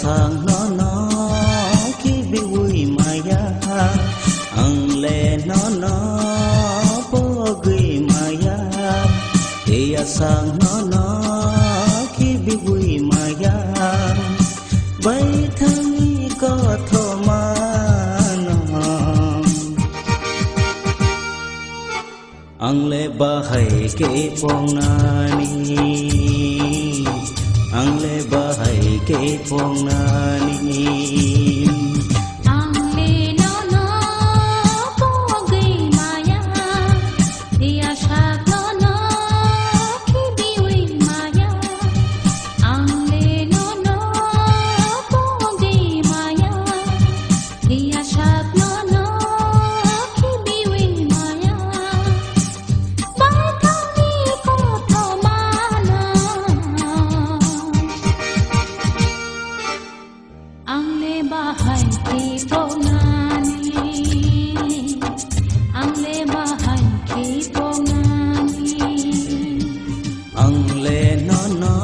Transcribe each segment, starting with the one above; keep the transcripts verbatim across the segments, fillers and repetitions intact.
Sang nono kibiwi maya, ang le nono pogwi maya. Iya sang nono kibiwi maya, bai thangni kothoma no. Ang le bahai khe pongnani, ang le bahai khe pongnani. Ang le nono pogwi maya, iya sak nono kibiwi maya. Ang le nono pogwi maya, iya sak nono kibiwi maya. Baithangni kothoma no. Ang le bahai khe pongnani, ang le bahai khe pongnani. Ang le nono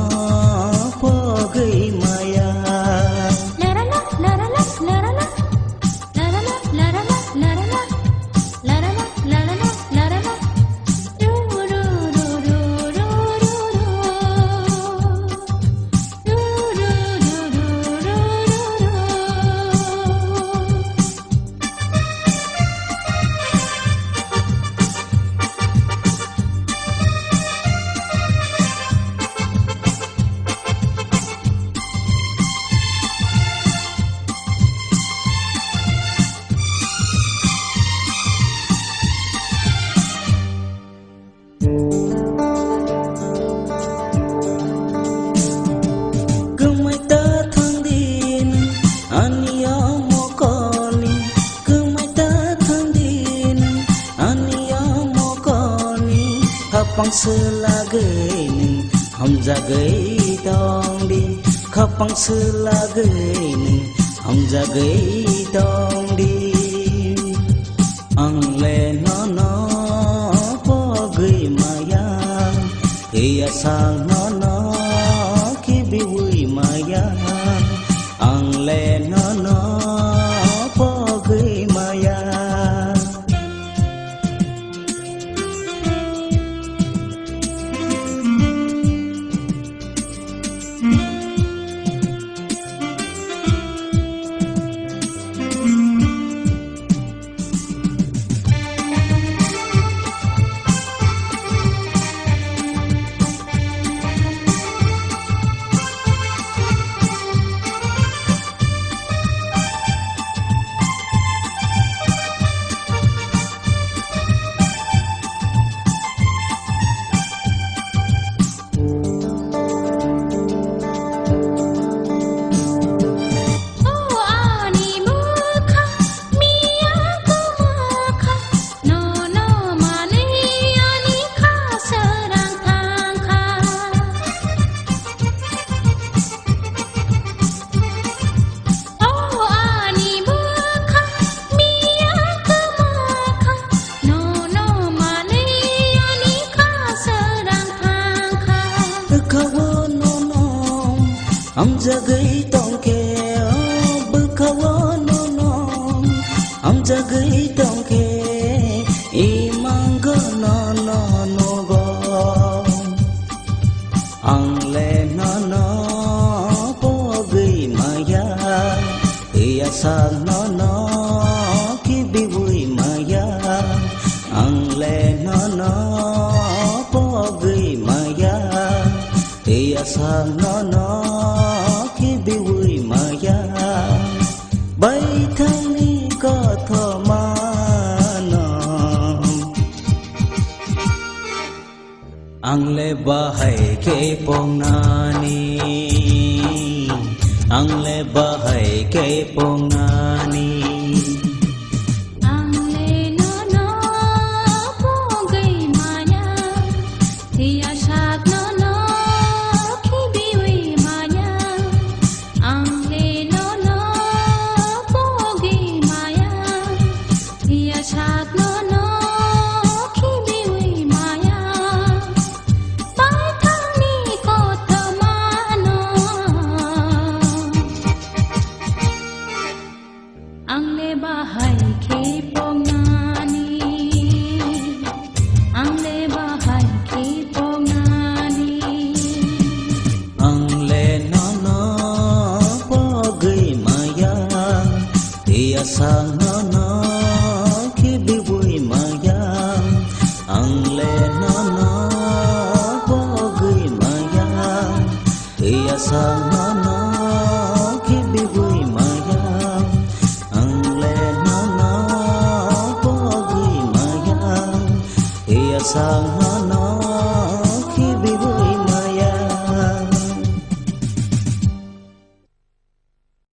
pogwi maya. Larala, larala, larala. Kwmai ta thangdin ani o mokolni, kwmai ta thangdin ani o mokolni, khapang swlagwi nwng hamjagwi tongdi, khapang swlagwi nwng hamjagwi tongdi. Ang le nono pogwi maya, iya sang nono kibiwi maya. Ang le nono pogwi maya. O ani bwkha, miya kwmakha, nono manwi ani kha srang thangkha. Bwkha-o nono hamjagwi tongkhe, o bwkha-o nono hamjagwi tongkhe, imang nono nugo. Ang le nono pogwi maya, iya sak nono kibiwi maya. Ang le nono pogwi maya, iya sak nono kibiwi maya. Baithangni kothoma no. Ang le bahai khe pongnani, ang le bahai khe pongnani. Ang le nono pogwi maya, iya sak nono khibiwi maya. Ang le nono pogwi maya, iya sak nono khibiwi maya. Baithangni kothoma no. Nono khibiwi maya, ang le nono pogwi maya. Iya sang